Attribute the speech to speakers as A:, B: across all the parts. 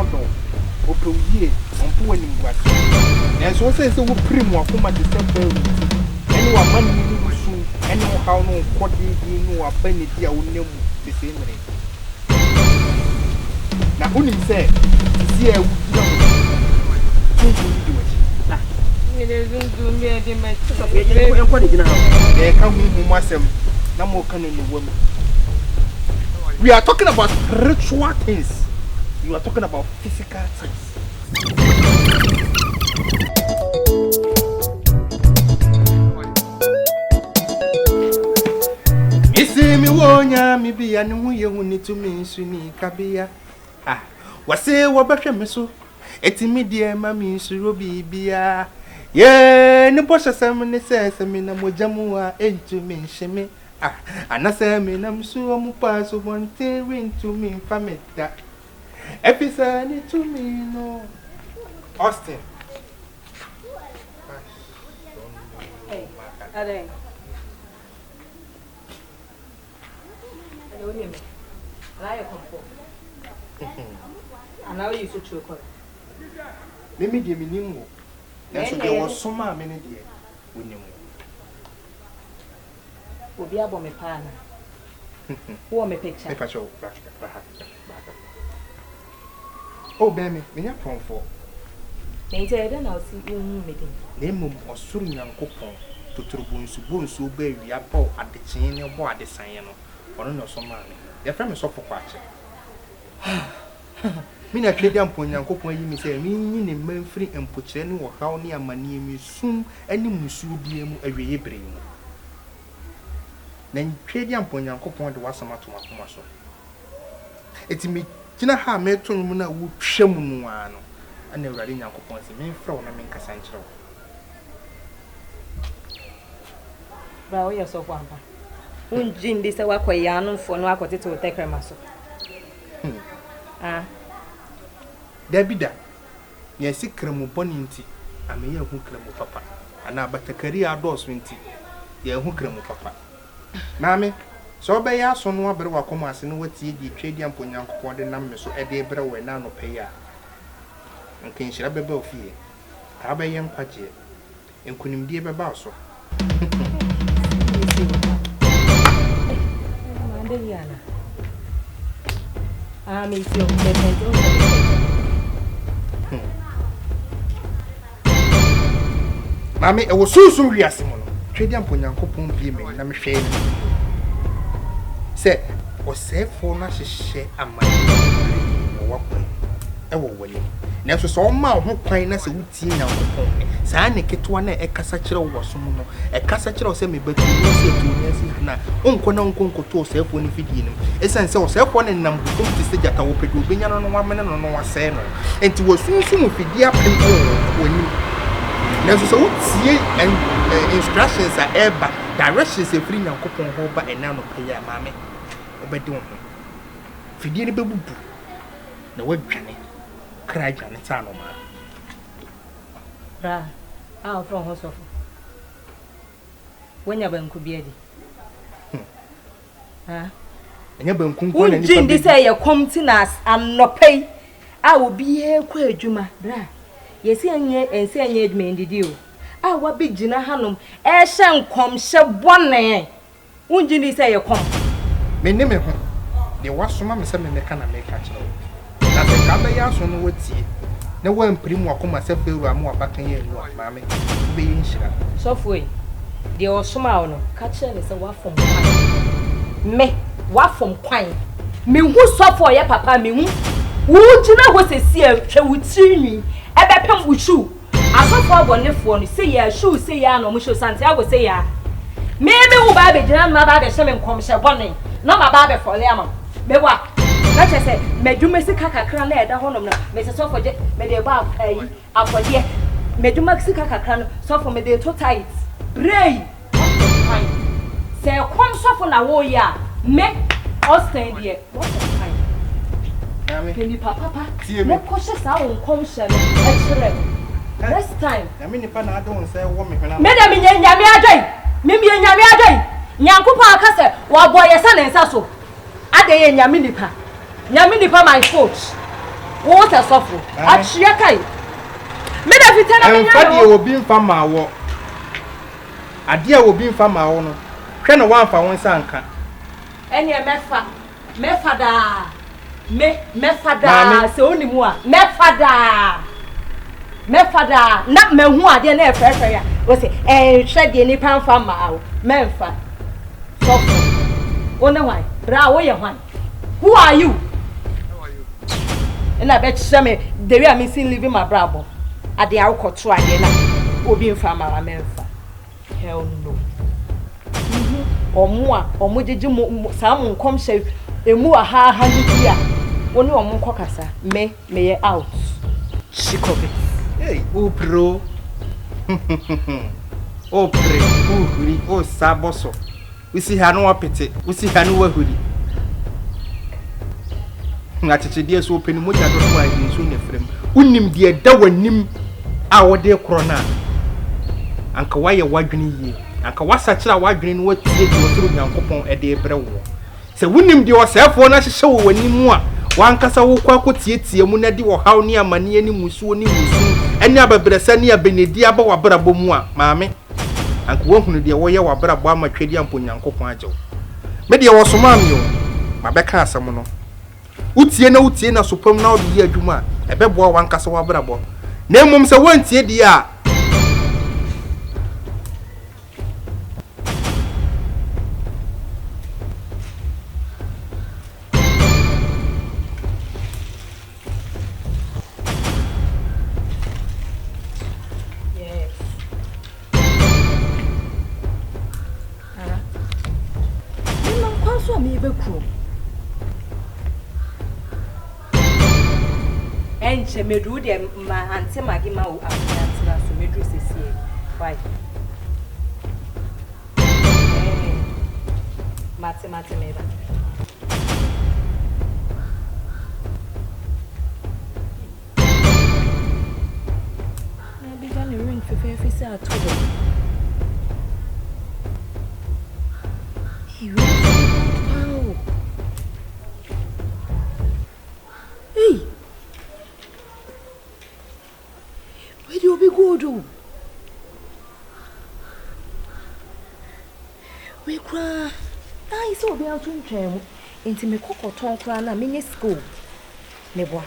A: Nyankopɔn dɔ wo. Ɔpɛ wo yie, ɔmpɛ w'animguaseɛ. Nanso ɛsiane sɛ wopirim w'akoma te sɛ Farao nti, ɛne w'amanneɛ ne wo su ne wo haw ne wo nkɔdeedee ne w'abanidi a wonam mu sesei mmerɛ yi. Na wonim sɛ seesei a wugyina hɔ yi, sunsum bi di w'akyi. Yɛreka honhom mu asɛm na moreka no aniwa mu. We are talking about spiritual things. You are talking about physical things. Mese me wɔ nyame bi a ne ho yɛ hu ne tumi nso ni kabea. Ah, wɔse wɔbɛhwɛ me so, eti me deɛ ma me nsuro biribiara. Yee, ne bɔhyɛsɛm ne sɛ sɛ menam ogya mu a ɛntumi nhye me. Ah, anasɛ menam nsuo mu mpo a asubɔnten rentumi mfa me da. Efisɛ ne tumi no. Austin.
B: Hey, adɛn? Ɛna wonim me. Anaa yɛ kɔmfɔ. Anaa woyi so turo kɔla.
A: Mimi deɛ menim wo. Nanso deɛ wɔsomaa me no deɛ, wɔnim wo.
B: Obi abɔ me paa anaa? Wowɔ me picture?
A: Mepa kyɛw, bra bra ha, bra ha kakra. Oh, bɛn me, menyɛ korɔmfoɔ.
B: Na enti ɛyɛ dɛn na wose wonhuu me din?
A: Na mmom ɔsoro Nyankopɔn, totorobonsu bɔ nsuo bɔ awia bɔ adekyee ne ɔbɔ adesaeɛ no, ɔno na ɔsomaa me. Yɛfrɛ me Sɔfo Kwakye. Me na Tweaduampɔn Nyankopɔn ayi me sɛ menyi ne mma mfiri mpokyerɛ ne ɔhaw ne amaneɛ mu, esum ne mmusuo biara mu awieeɛ berɛ yi mu. Na Tweaduampɔn Nyankopɔn de w'asɛm ato m'akoma so. Enti megyina ha a mereto nnwom no a wotwa mu no ara no, ɛnna Awurade Nyankopɔn se memfrɛ wo na menkasa nkyerɛ wo.
B: Bra, woyɛ sɔfo ampa? Wongye ndi sɛ woakɔ Yaanomfoɔ no akɔtete wo tɛkrɛma so? Ah.
A: Dabi da. Nea ɛse Kramu bɔne nti ama yɛanhu Kramu papa, anaa batakari a adɔɔso nti yɛanhu Kramu papa. Maame, sɛ wobɛyɛ aso na woabrɛ w'akoma ase na woatie deɛ Tweaduampɔ Nyankopɔn de nam me so de rebrɛ wo ɛnnɛ anɔpa yi a, anka nhyira bɛba wo fie. Taa bɛyɛ nkwagyeɛ. Nkunimdie bɛba wo so. Maame, ɛwɔ sunsum wiase mu no, Twedeampo Nyankopɔn bue m'ani na mehwɛɛ no sɛ ɔsɛefoɔ no ahyehyɛ amaneɛ bebree wɔ w'akwan mu wɔ w'anim. Nanso sɛ ɔma wo ho kwan na sɛ Tie Nyankopɔn nne. Saa nne ketewa no a ɛkasa kyerɛ wo wɔ som no, ɛkasa kyerɛ wo sɛ, Me ba, tu wo nan si ha, tu wo nan si ha, na wonkɔ na wonkɔ nkɔto ɔsɛefoɔ no fidie no mu. Esiane sɛ ɔsɛefoɔ no nenam gu fam te sɛ gyata, ɔpɛ deɛ ɔbɛnya no na wamene no na wasɛe no. Enti wasunsum mfidie apem wɔ w'anim. Nanso sɛ wotie instructions a ɛreba, directions a ɛfiri Nyankopɔn hɔ reba ɛnnɛ anɔpa yi a, maame, wobɛde wo ho. Fidie no bɛbubu na woadwane. Kra dwane sɛ anomaa.
B: Bra a wofrɛ wo ho sɔfo. Woanya banku bi adi? Ha?
A: Ɛnyɛ banku nko na nipa
B: Wongye ndi
A: bedi.
B: sɛ ɛyɛ kɔm nti na anɔpa yi a obiara kɔ adwuma, bra, yɛsi ɛnyɛ ɛnsɛ ɛnyɛ adwuma yɛndidi o, a wabɛgyina hanom ɛrehyɛ nkɔmhyɛ bɔne. Wongye nni sɛ ɛyɛ kɔm?
A: Me ne me ho, deɛ wɔasoma me sɛ memmɛka na mereka akyerɛ wo. Na sɛ nka wobɛyɛ aso na woatie, na woampirim w'akoma sɛ Farao ama w'abakan anwu a, maame, wobɛyɛ nhyira.
B: Sɔfo ei, deɛ ɔsomaa wo no, ka kyerɛ no sɛ woafom kwan. Me, woafom kwan. Mehu sɔfo a ɔyɛ papa a, mehu. Wogyina hɔ seesei a, hwɛ wo tirinwi, ɛbɛpem wo shoe. Asɔfo abɔnefoɔ no, sei ara, shoe sei ara na wɔn hyɛ o, Santiago sei ara. Me, me wo ba abɛgyina no aba abɛhyɛ me nkɔmhyɛ bɔne na maba abɛfɔle ama wo. Meboa. Na kyerɛ sɛ, m'adwuma sika kakra na ɛda hɔnom no, mese sɔfo gye, mede bɔ ayi, afɔdeɛ. M'adwuma sika kakra no, sɔfo mede to tithe. Brɛ yi. Woafom kwan. Sɛ ɛkɔm sɔfo na woreyɛ a, me, Austin deɛ, woafom kwan. Pɛ nipa papa na kɔhyɛ saa wo nkɔmhyɛ no kyerɛ no. Next time.
A: Nyame nipa na ade wo nsa ɛwɔ me hwene ano.
B: Me deɛ menyɛ Nyame adwen. Me meyɛ Nyame adwen. Nyankopɔn aka sɛ wabɔ yɛ sɛ ne nsa so. Adɛn yɛ Nyame nipa. Nyame nipa my foot. Wo sɛ sɔfo. Atwea kai. Me da fitaa na menya
A: Ɛmfa deɛ obi mfa maa wɔ. Adeɛ a obi mfa maa wo no, hwɛ na woamfa wo nsa anka.
B: Ɛneɛ mɛfa. Mɛfa daa. Me, mɛfa daa. Sɛ wonni mu a, mɛfa daa. Mɛfa daa. Na mahu adeɛ na ɛfɛɛfɛɛ a, wose, ɛnhwɛ deɛ nipa mfa mmaa wo. Mɛmfa. Sɔfo. Wo ne hwan? Bra, woyɛ hwan? Who are you? Ɛna bɛkyerɛ me the way a mesi living m'abrabɔ. Adeɛ a wokɔto adeɛ na obi mfa mmaa wo a, mɛmfa. Hell no. Mehu wɔn a wɔgyegye mo mo saa mo nkɔmhyɛ emu ahaaha no bi a, wo ne wɔn nkɔ kasa. Me, meyɛ out. Sick of it.
A: Hey, wopere o. Wopere, wohuri, wosa bɔ so. Wosi ha na woapete, wosi ha na woahuri. Akyekyedeɛ so ɔpɛ ne mogya dodoɔ a ɛde nsuo na ɛfrɛ mu. Wonim deɛ ɛda w'anim a wode rekorɔ no a, anka woayɛ w'adwene yie. Anka woasakyera w'adwene na woatie deɛ ɔsoro Nyankopɔn de rebrɛ woɔ. Sɛ wonim deɛ ɔsɛefoɔ no ahyehyɛ wɔ w'anim a, w'ankasa wokɔ akɔtiatia mu na ɛde ɔhaw ne amaneɛ ne mmusuo ne mmusu ne abɛbrɛsɛ ne abɛnɛdie aba w'abrabɔ mu a, maame, anka woahunu deɛ woyɛ w'abrabɔ ama Twedeampo Nyankopɔn agye wo. Me deɛ wɔsomaa me o, mabɛka asɛm no. Wotie na wotie no aso pa mu na wode yɛ adwuma a, ɛbɛboa w'ankasa w'abrabɔ. Na mmom sɛ woantie deɛ a,
B: Yes. Ara. Menam kwan so a mereba kurom. Ɛnkyɛ medu wo deɛ ma ante mage ma wo akonnwa ntena so meduru sesie. Why? Ɛɛ mate mate meba. Na abegya ne ring fɛfɛɛfɛ sɛ ato hɔ. Ei, wei nso yɛ gold paa o. Ei! Wei deɛ obi gold o. Wei koraa, ayi sɛ obiara nso ntwaa mu. Nti mekɔ kɔtɔn koraa no a, menya sika o. Meboa.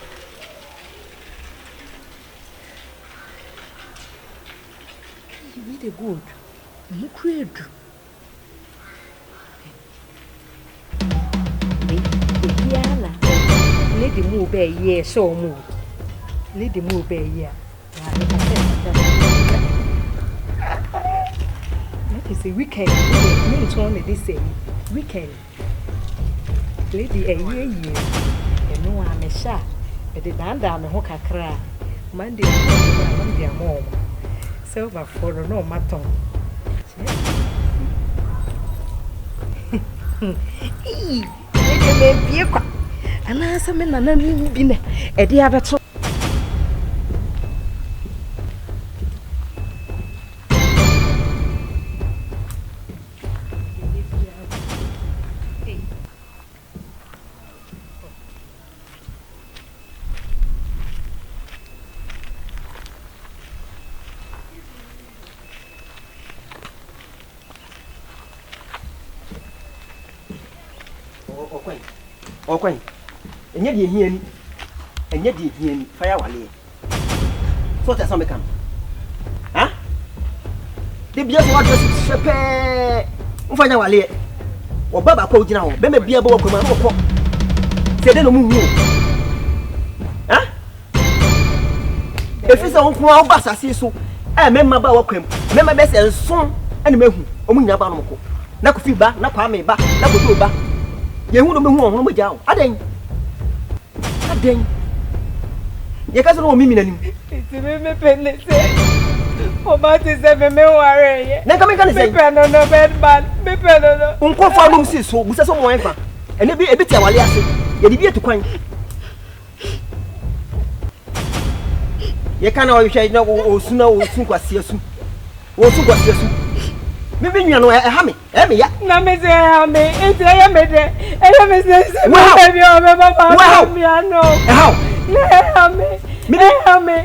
B: Ei, wei de gold. Emu koraa edu. Wei, ebiara na lady mu bɛɛ yɛ ɛhyɛ wɔn o. Lady mu bɛɛ yɛ a, maame ka sɛ ɛfata. Na kyerɛ sɛ weekend deɛ mentɔn ne de sɛ yi weekend. Lady ɛyɛ yie ɛno a mehyɛ a mede daadaa me ho kakra a Monday no a na mede ama wɔn. Silverfoɔ no na wɔn atɔn. Ii, me deɛ mabie kwa anaasɛ me nananom bi na ɛde abɛto.
C: Ɔkwan, ɔkwan, ɛnyɛ deɛ hia ni, ɛnyɛ deɛ hia ni, fa yɛ awaleɛ. So ɔte asɛm meka no? Ha? De bia sɛ wadrɛse hyɛ pɛɛ, mfa nyɛ awaleɛ. Ɔba baako a wogyina hɔ, bɛma bia bɛwɔ kwan mu a na ɔkɔ. Sɛ ɛdɛ na ɔmo hu o. Ha? Ɛfiri sɛ wo nko ara woba asase yi so a mmarima ba w'akwan mu mmarima bɛyɛ sɛ nson ɛna mahu wɔn nyinaa ba nom kɔ na Kofi ba na Kwame ba na Kojo ba yɛhu no mehu wɔn ho no mogya o adɛn adɛn yɛka sɛ no wɔ mimi n'anim
B: nti me mepɛ ne sɛ ɔba te sɛ me menwareeɛ
C: na nka menka ne sɛ
B: mepɛ no no bɛdman mepɛ no no
C: nkurɔfoɔ anom si so busa sɛ ɔmo ɛmfa ɛnɛ bi ebi te awale ase yɛde bi atu kwan Yɛka na ɔhwehwɛ na ɔsu na ɔsu kwasia su. Ɔsu kwasia su. Me me nua no ɛha me, ɛyɛ me ya.
B: Na me sɛ ɛha me, nti ɛyɛ me dɛ. Ɛyɛ me sɛ sɛ me bɛ bi ɔbɛ ba ba
C: ba
B: mi ano.
C: Ɛha wo.
B: Na ɛha me, ɛha me.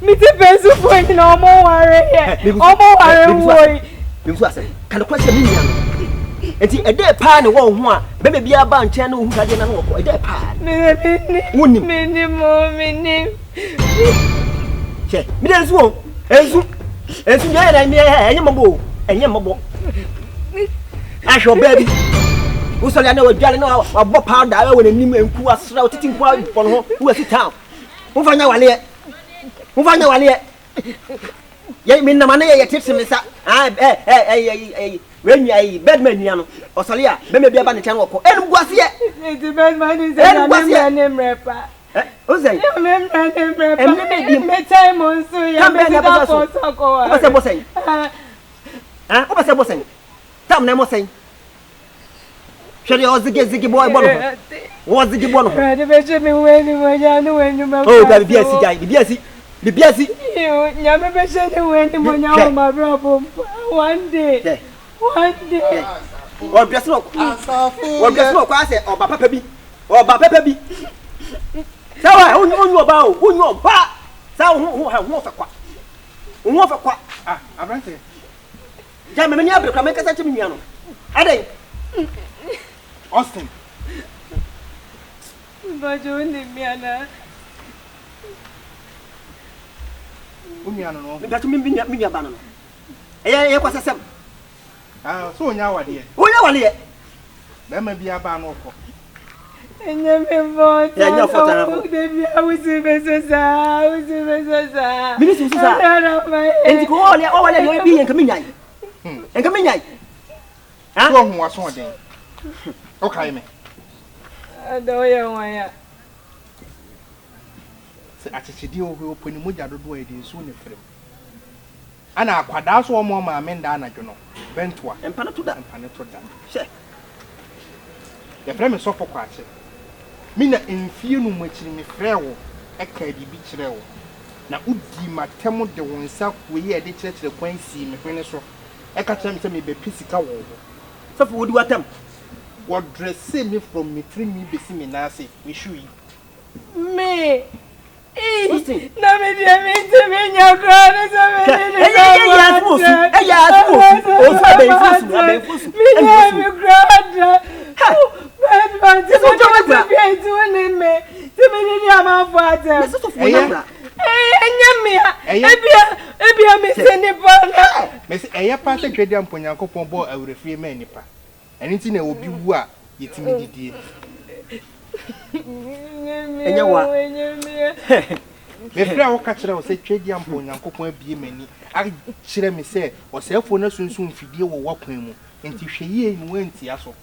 B: Me ti pɛnsufoɔ nyina ɔmo ware yɛ, ɔmo ware wɔ yi.
C: Mebusu asɛm, ka no kora kyerɛ me nua no. Nti ɛdɛɛ paa ne wɔ wo ho a bɛma biara ba nkyɛn na ohu saa adeɛ na na wɔkɔ, ɛdɛɛ paa. Wonim.
B: Menim o, menim.
C: Hwɛ, mede nsu o, nsu, nsu deɛ ɛyɛ na ɛnyɛ mmɔbɔ o, ɛnyɛ mmɔbɔ. Ahwɛ ɔbaa bi, wosɔre a na wadware na wabɔ powder wɔ n'anim, nku asra, otiti nku abɔ ne ho, wasi town. Womfa nyɛ waleɛ, womfa nyɛ waleɛ. Yɛ me nam ano yɛ yɛ tete me nsa, ah ɛ ɛ ɛ ɛ wei nua yi bɛdma nua no, ɔsɔre a bɛma bi aba ne nkyɛn wɔkɔ, ɛnum gu aseɛ.
B: Eti bɛdma ne sɛ nyame mmerɛ ne mmerɛ pa.
C: Ozɛn.
B: Nyame mmerɛ ne mmerɛ pa.
C: Ɛmmerɛ bɛ di.
B: Me time nso yɛ me sika fɔ sɔkɔ wa.
C: Wobɛ sɛ bɔ sɛn? Wobɛ sɛ bɔ sɛn? Tam na ɛmɔ sɛn? Hwɛ deɛ ɔzige zige bɔ ɛbɔ no ho. Wɔzige bɔ no ho.
B: Awurade bɛhyɛ me ho animuonyam ne w'anwuma
C: Oh, da bibi asi gyae, bibi asi, bibi asi.
B: Nyame bɛhyɛ ne ho animuonyam wɔ m'abrabɔ mu one day, one day.
C: Wɔdrɛse no wɔdrɛse no ɔkɔ asɛ ɔba papa bi, ɔba papa bi. Sɛ wa wonyi ɔba o, wonyi ɔba. Sɛ wo ho ho ho fɛ kwa. Wo ho fɛ kwa.
A: Ah, abrante.
C: Gya me m'ani abere koraa menkasa nkyɛ me nua no. Adɛn?
A: Austin.
B: Mpakyɛ wonim me anaa?
A: Wo nua no no.
C: Mpakyɛ me nua me nua ba no no. Ɛyɛ ɛyɛ kwasasɛm.
A: Ah, so onya awadeɛ.
C: Onya awadeɛ.
A: Bɛrima bi aba no ɔkɔ.
B: Ɛnyɛ me fɔta.
C: Ɛnyɛ fɔta na fɔ.
B: Debi a wusi bɛ so saa, wusi bɛ so saa.
C: Mini si wusi saa. Enti ko ɔwɔle ɔwɔle deɛ ɔyɛ bi yɛ nka mi nyae. Nka mi nyae.
A: So ɔhu waso ɔden. Ɔkae me.
B: Ada ɔyɛ wɔn ya.
A: Sɛ akyekyedeɛ wɔ hɔ ɔpɛ ne mogya dodoɔ a yɛde nsuo ne frɛ mu. Ana akwadaa so ɔmo maame nda anadwo no bɛntoa.
C: Mpa no to da.
A: Mpa no to da.
C: Hwɛ.
A: Yɛfrɛ me Sɔfo Kwakye. Me na mfie num akyiri mefrɛɛ wo kaa biribi kyerɛɛ wo, na wodii m'atɛm de wo nsa wei a yɛde kyerɛkyerɛ kwan sii me hwene so ka kyerɛɛ me sɛ mebɛpɛ sika wɔ wo hɔ.
C: Sɔfo wodi w'atɛm.
A: Wɔdrɛsee me from me tiri nwi bɛsi me nan ase, me shoe yi.
B: Me Eii na me deɛ me ntumi nyɛ koraa ne sɛ me ne ne sɛ
C: ɛyɛ asem osu ɛyɛ asem osu osu abɛnfo su abɛnfo su
B: me nyɛ me koraa da bɛɛma nti me ne wo te fie nti wo ne me ti me ne ne amanfo atɛm ɛyɛ nyɛ mea ebia ebia me sɛ nipa na
A: mese ɛyɛ paa sɛ Twedeɛ mpo Nyankopɔn bɔɔ awerɛfie maa nipa. Ɛno nti na obi wu a yɛtumi didie.
C: Ɛnyɛ wa.
A: Mefrɛ wo ka kyerɛ wo sɛ Tweaduampɔ Onyankopɔn abue m'ani akyerɛ me sɛ ɔsɛefoɔ no asunsum mfidie wɔ w'akwan mu, enti hwɛ yie na woantia so.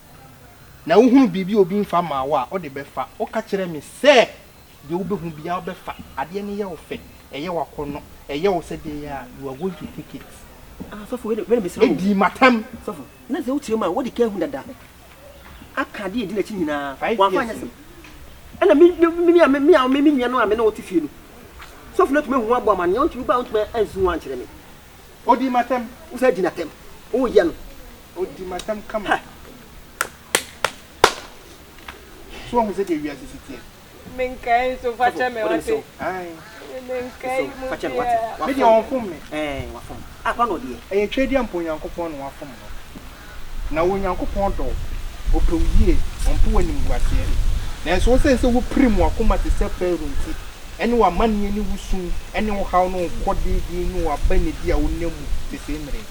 A: Na wohunu biribi a obi mfa mmaa wo a, wode bɛfa. Woka kyerɛ me sɛ Deɛ wobɛhu biara wobɛfa. Adeɛ no yɛ wo fɛ, ɛyɛ wo akɔnnɔ, ɛyɛ wo sɛ deɛ ɛyɛ a, you are going to take it.
C: Ah, sɔfo, wei de, wei de mesrɛ wo.
A: Ɛdii m'atɛm.
C: Sɔfo, na sɛ wokyerɛ mu a, wode ka ahu dada. Aka adeɛ a ɛdi n'akyi nyinaa.
A: Five
C: Wamfa
A: years
C: anyɛ
A: ni.
C: asɛm. Ɛna me, me, me, me, me a me, me nua no a me ne wo te fie no, sɔfo no atumi ahu ho abɔ amanneɛ, ɔntumi ba a ɔntumi ansu ho ankyerɛ me.
A: Ɔdii m'atɛm.
C: Wo sɛ di n'atɛm. Woyɛ no.
A: Ɔdii m'atɛm kama.
C: Ha!
A: So woahu sɛdeɛ wiase si teɛ?
B: Menkae nso fa kyɛ me wate. Menkae mu biara.
A: Me deɛ ɔnfom me. Ɛyɛ Tweaduampɔ Onyankopɔn na wafom no. Na Onyankopɔn dɔ wo, ɔpɛ wo yie, ɔmpɛ w'animguaseɛ. Nanso wosiane sɛ wopirim w'akoma te sɛ Farao nti, ɛne w'amanneɛ ne wo su ne wo haw ne wo nkɔdeedee ne w'abanidi a wonam mu sesei mmerɛ yi.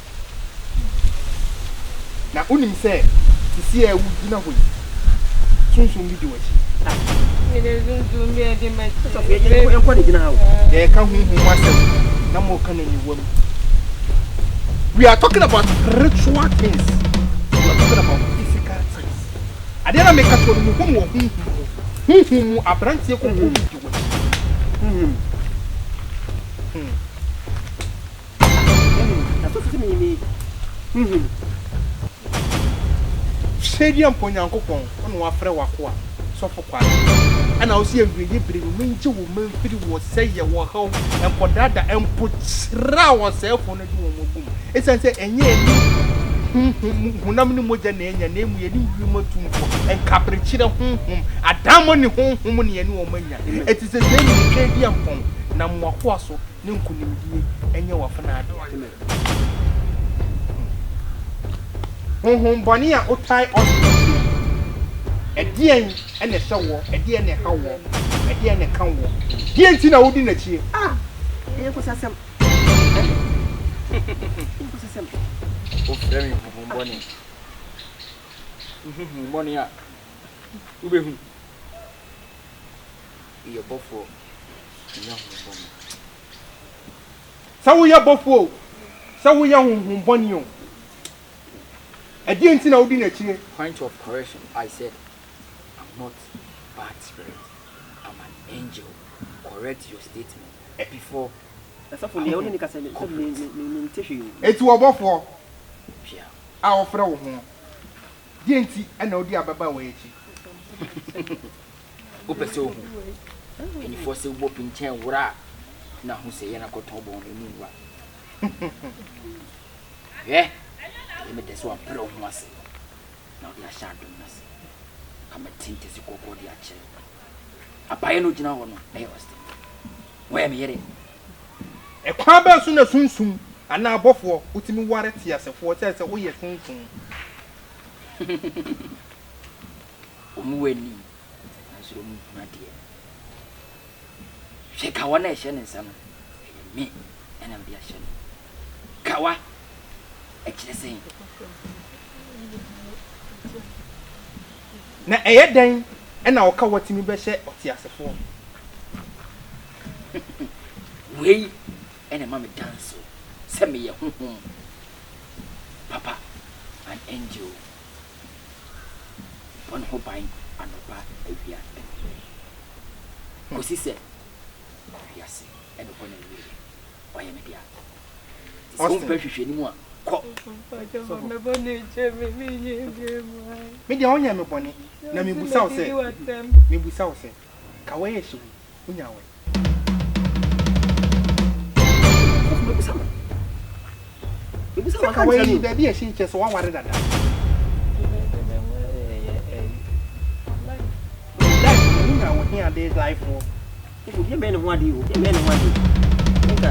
A: Na wonim sɛ seesei a wugyina hɔ yi, sunsum bi di w'akyi.
B: Mede sunsum bi adi m'akyi.
A: Yɛreka honhom mu asɛm na moreka no aniwa mu. We are talking about spiritual things. We are talking about physical things. Adeɛ na meka kyerɛ no, mehu no wɔ honhom mu. Honhom mu aberanteɛ kɔkɔɔ bi di w'akyi. Honhom. Hmm. Sɛdeɛ mpo Onyankopɔn, wo na woafrɛ w'akoa, Sɔfo Kwame, ɛna wose awieeɛ berɛ mu mengye wo mma mfiri wɔ sɛeɛ, wɔ haw, nkɔdaada, mpokyerɛ a ɔsɛefoɔ no de wɔn agu mu, ɛsiane sɛ ɛnyɛ ani honhom, honam ne mogya na anya, na mmom yɛne wiem atumfoɔ, nkaberekyerɛ honhom, adaemone honhom na yɛne wɔn anya. Enti seesei mede Tweaduampɔn nam w'akoa so ne nkonimdie nyɛ w'afenaa dea. Honhom bɔne a wotae Austin akyi yi, ɛdeɛn na ɛhyɛ woɔ? Ɛdeɛn na ɛha woɔ? Ɛdeɛn na ɛka woɔ? Deɛn nti na wodi n'akyie?
C: Ah! Ɛyɛ nkwaseasɛm. Ɛyɛ nkwaseasɛm.
D: Wofrɛ me honhom bɔne. Wohu honhom bɔne a, wobɛhu. Meyɛ bɔfoɔ, menyɛ honhom bɔne.
A: Sɛ woyɛ bɔfoɔ o, sɛ woyɛ honhom bɔne o, ɛdeɛn nti na wodi n'akyire?
D: Point of correction, I said I'm not bad spirit, I'm an angel, correct your statement before
C: Sɔfo deɛ wone ne kasa me sɛ me me me nte hwee o.
A: Enti ɔbɔfoɔ
D: Hwɛ
A: a wofrɛ wo ho, deɛn nti na wodi ababaawa yi akyi?
D: Wopɛ sɛ ohu? Mpanyinfoɔ sɛ wobɔ pinkyɛn wora a na ho sɛ yɛn akɔtɔn bɔn no emu nwa. Hwɛ, ɛyɛ me dɛ sɛ wabrɛ wo ho ase na wode ahyɛ adom no ase. Ka mɛte ntɛsi kɔkɔɔ de akyerɛ wo. Abayɛ no ogyina hɔ no ɛyɛ Austin. Wɔyɛ me yere.
A: Ɛkwan bɛn so na sunsum anaa abɔfoɔ wotumi ware teasefoɔ sɛ sɛ woyɛ sunsum?
D: Wɔn wɔ ani, nanso wɔn nhunu adeɛ. Hwɛ kawa no a ɛhyɛ ne nsa no, ɛyɛ me na mede ahyɛ no. Kawa, ɛkyerɛ sɛn?
A: Na ɛyɛ dɛn na ɔkawa tumi bɛhyɛ ɔteasefoɔ?
D: Wei na ɛma me danse sɛ meyɛ honhom papa, an angel. Bɔ ne ho ban anɔpa, awia, anwummere, kɔsi sɛ wiase bɛkɔ n'awieeɛ. Ɔyɛ me dea. Nti sɛ wompɛ nhwehwɛnimu a, kɔ.
A: Me deɛ wonyɛɛ me bɔne, na mebisa wo sɛ, mebisa wo sɛ, ka wei ɛhyɛ wo yi, wonya wɛn? Sɛ ka wei baabi a ɛhyɛ yi kyerɛ sɛ woaware dada. Life no wonya wo he ade life wɔ.
C: Obi mmɛn ne ho ade o, obi mmɛn ne ho ade. Nka.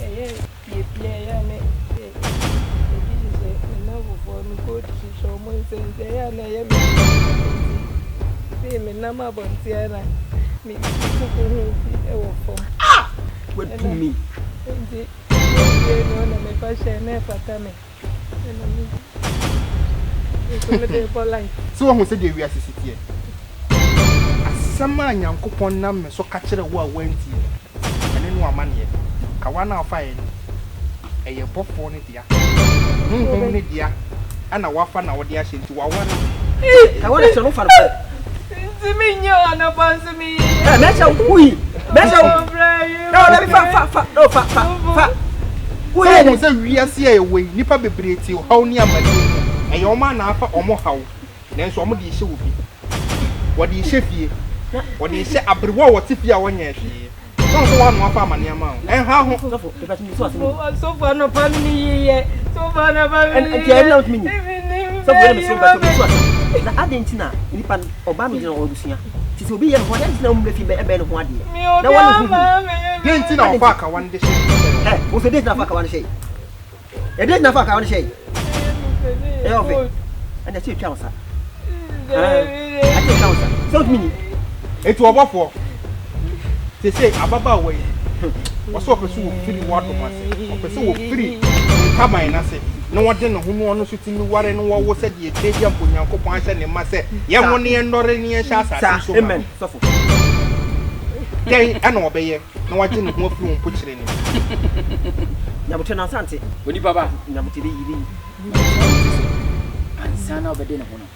E: Ɛyɛ piapia ɛyɛ a na ebi hyehyɛ me nnamfofoɔ no gold hyehyɛ wɔn nsa nti ɛyɛ a na ɛyɛ me nti sei menam abɔnten a na me koko ho bi wɔ fam.
C: Ah! Wadu mi.
E: Nti mewie no na mefa hyɛ na ɛfata me.
A: So woahu sɛdeɛ wiase si teɛ? Asɛm a Nyankopɔn nam me so ka kyerɛɛ wo a woantie no, ɛno ne w'amanneɛ. Kawa no a wofaeɛ no, ɛyɛ bɔfoɔ no dea. Honhom no dea na woafa na wode ahyɛ, nti waware wo.
C: Kawa no kyerɛ no wofa no pɛ.
E: Nti menyɛ anɔpa nso meyɛ.
C: Ɛ mɛhyɛ wo wuyi mɛhyɛ wo. Ɛ ɔdabi fa fa fa no fa fa fa.
A: Sɛ wohu sɛ wiase a yɛwɔ yi, nnipa bebree te ɔhaw ne amanneɛ mu. Ɛyɛ wɔn a na afa wɔn haw, nanso wɔde rehyɛ obi. Wɔde rehyɛ fie. Wɔde rehyɛ aberewa a ɔte fie a ɔnyɛɛ hwee. Sɛ wohu sɛ woano afa amanneɛ ama wo, ɛnha ho.
C: Sɔfo, mepɛ sɛ mesu asɛm bi.
E: Sɔfo anɔpa no meyiyɛ. Sɔfo anɔpa meyiyɛ.
C: Nti ɛyɛ na wotumi nyi. Sɔfo yɛ mesoro bɛtɔ mesu asɛm. Na adɛn nti na nipa no ɔbaa no gyina wɔ abusua. Nti sɛ obi yɛ ne ho adeɛ, adɛn nti na wommrɛ fie bɛyɛ ne ho adeɛ? Na wɔne ho hu.
A: Deɛn nti na ɔfaa kawa no de hyɛɛ ne nsa
C: yi? Ɛ, wo nso deɛn nti na ɔfaa kawa no hyɛe? Ɛ, deɛn nti na ɔfaa kawa no hyɛe? Ɛyɛ ɔfɛ. Ɛnna ɛkyɛ etwa wo sa. Ɛkyɛ etwa wo sa. Sɛ wotumi nyi.
A: Eti ɔbɔfoɔ, seesei ababaawa yi, ɔsɛ ɔpɛ sɛ wɔfiri w'adom ase, ɔpɛ sɛ wɔfiri ntaban no ase na ɔde ne ho na ɔno nso tumi ware na wɔwo sɛdeɛ Tweagya mpo Nyankopɔn ahyɛ ne mma sɛ yɛnwo na yɛnnɔre na yɛnhyɛ asase so ma. Dɛn na ɔbɛyɛ na wagye ne ho afiri wo mpokyerɛ no mu?
C: Nyabotrɛ na nsa nte.
D: Onipa ba.
C: Nyabotrɛ bɛyi bɛyi.
D: Ansa na ɔbɛde ne ho no,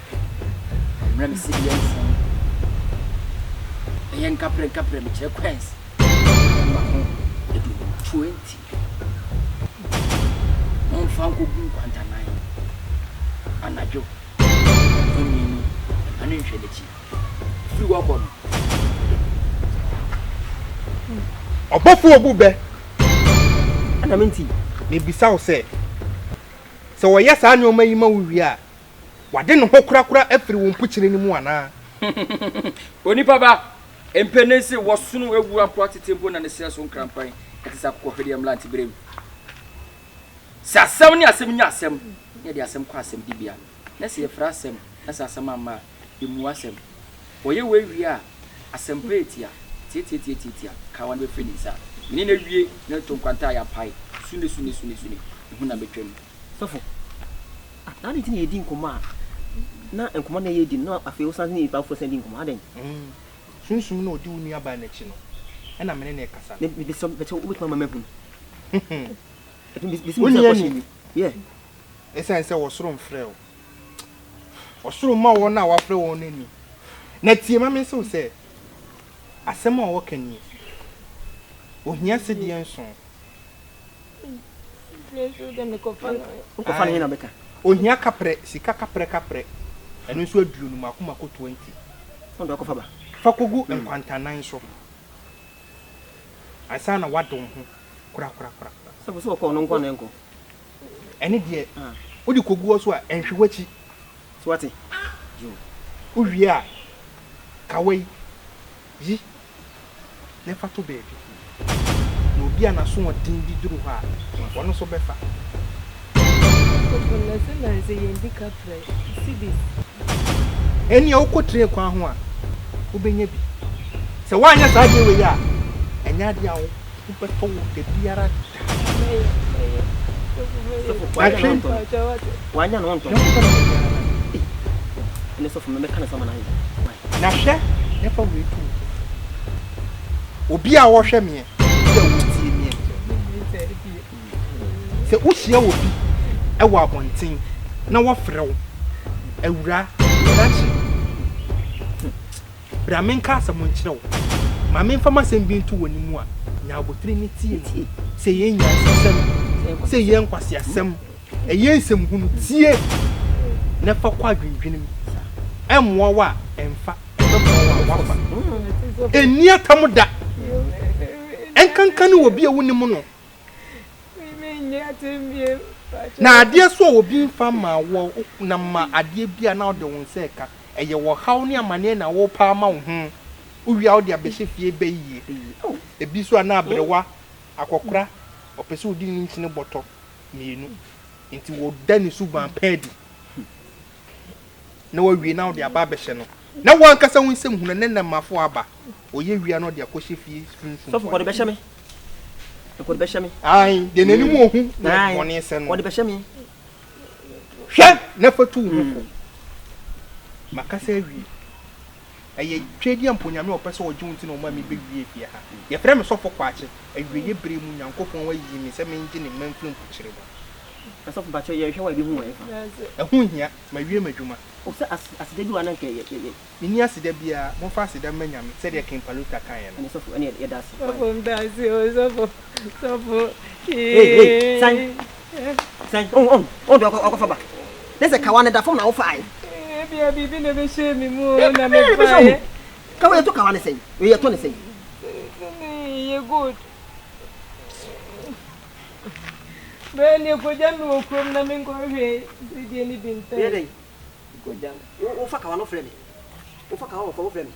D: ɔmmrɛ me sɛdeɛ nson. Ɛyɛ nkaprɛ nkaprɛ mekyerɛ coins mako aduonum, 20. Momfa nkɔgu nkwantanan anadwo onii no mma no nhwɛ n'akyi. Firi hɔ kɔ no, ɔbɛdɔ no.
A: Ɔbɔfoɔ bu bɛ.
C: Na menti.
A: Mebisa wo sɛ, sɛ ɔyɛ saa nneɛma yi ma wo wie a, wade ne ho korakora afiri wo mpokyerɛ no mu anaa?
D: Onipa ba, mpanin se wɔsono awu ampo atete mpo na ne serɛ so nkrampan te sɛ akokɔhwedeɛ mmeranteberem. Sɛ asɛm ne asɛm nya asɛm na yɛde asɛm kɔ asɛmdibea, na sɛ yɛfrɛ asɛm na sɛ asɛm amma a, yɛmmu asɛm. Wɔyɛ wei wie a, asɛmpa yɛ tia, tiatiatiatiatia, kawa no bɛfiri ne nsa. Me ne no awie na to nkwanta a yɛapae, sune sune sune sune, ehu na mɛtwam.
C: Sɔfo, ah, na adɛn nti na yɛdi nkɔmmɔ a, na nkɔmmɔ na yɛredi no, na afei wosan ne nipa foforɔ san di nkɔmmɔ, adɛn?
A: Sunsum no a ɔdi wo nuabaa no akyi no, ɛna me ne no rekasa no.
C: Mebisa, mekyɛ wo, wobɛtumi ama mahu no?
A: Wonni ani. Esiane sɛ ɔsoro mfrɛɛ wo. Ɔsoro mma wɔn a wafrɛ wɔn no ani. Na tie ma mense wo sɛ, asɛm a wɔka nie, Ohia sedeɛ nson. Ohia kaprɛ, sika kaprɛ kaprɛ, ɛno nso aduonu mako mako 20. Fa kɔgu nkwantanan so ansa na woade wo ho korakorakora.
C: Sɛ sɛ ɔkɔ ɔno nko na ɛnkɔ.
A: Ɛne deɛ wode kɔgu hɔ so a ɛnhwe w'akyi.
C: So wate?
A: Wowie a, kawa yi, yi na fa to baabi. Na obi a n'asoɔden bi duru hɔ a, ɔno nso bɛfa.
E: Sɔfo na sɛ na sɛ yɛn di kaprɛ, cedis.
A: Ɛnneɛ wokɔ train kwan ho a, wobɛnya bi. Sɛ woanyɛ saa adeɛ wei a, ɛnyɛ adeɛ a wobɛtɔ wo da biara da.
C: Sɔfo, wanya no ntɔ no. Wanya no ntɔ no. Ɛne sɔfo mɛka no sɛ ɔma no ayɛ.
A: Na hwɛ, na fa wei to wo ho fo. Obi a ɔhwɛ meɛ, obi a ɔtie meɛ. Sɛ wohyia obi wɔ abɔnten na wɔfrɛ wo, awura, krakye, Bra menka asɛm nkyerɛ wo. Ma memfa m'asɛm bi nto w'anim a, nya abotire ne tie me. Sɛ ɛyɛ nyansasɛm, sɛ ɛyɛ nkwaseasɛm, ɛyɛ nsɛmhunu, tie na fa kɔ adwendwene mu. Ɛmmoa wo a, ɛmfa, ɛbɛboa wo a, woafa. Nni atam da. Ɛnkanka ne obi a wonim no. Na adeɛ so a obi mfa mmaa woɔ, na ma adeɛ bi a na wode wo nsa reka, ɛyɛ ɔhaw ne amaneɛ na worepɛ ama wo ho. Wowie a wode abɛhyɛ fie bɛyie. Ebi nso a na aberewa, akɔkora, ɔpɛ sɛ ɔdi ne nkyene bɔtɔ mmienu, nti ɔda ne suban pa adi. Na wawie na wode aba abɛhyɛ no. Na wo ankasa wo nsam hunu ne nnɛmmafo aba. Ɔyɛ wie a na ɔde akɔhyɛ fie sunsum
C: Sɔfo, kɔde bɛhyɛ me. Kɔde bɛhyɛ me.
A: Ae, deɛ n'anim ohu na bɔne sɛ no.
C: Kɔde bɛhyɛ me.
A: Hwɛ na fa tu wo ho fo. Makasa awie. Ɛyɛ Tweaduampo Nyame a ɔpɛ sɛ ɔgye wo nti na ɔma me bɛwie fie ha. Yɛfrɛ me Sɔfo Kwakye. Awieɛ berɛ mu Nyankopɔn ayi me sɛ mengye ne mma mfiri mpokyerɛ mu.
C: Asɔfo mpakyɛw yɛhwɛ wa ebi hu wɔ ɛfa.
A: Ɛho nhia, mawie m'adwuma.
C: O sɛ aseda bi wɔ a na nka yɛ yɛ.
A: Menni aseda biara, momfa aseda mma Nyame, sɛdeɛ King Paluta kaeɛ no.
C: Ɛne sɔfo ɛne yɛda ase.
E: Sɔfo meda ase o sɔfo sɔfo
C: Hey hey san san oh oh oh de ɔkɔ ɔkɔfa ba ne sɛ kawa ne da fam na wofae.
E: Ebia biribi na ɛbɛhyɛ me mu o na mefaeɛ.
C: Kawa yɛtɔ kawa ne sɛn wei yɛtɔ ne sɛn.
E: Yɛ gold. Bɛyɛ ne kogya me wɔ kurom na menkɔhwɛ sɛdeɛ ne bi ntɛn.
C: Yɛ dɛn?
E: Kogya me.
C: Wofa kawa no frɛ me. Wofa kawa wɔ fam wofrɛ me.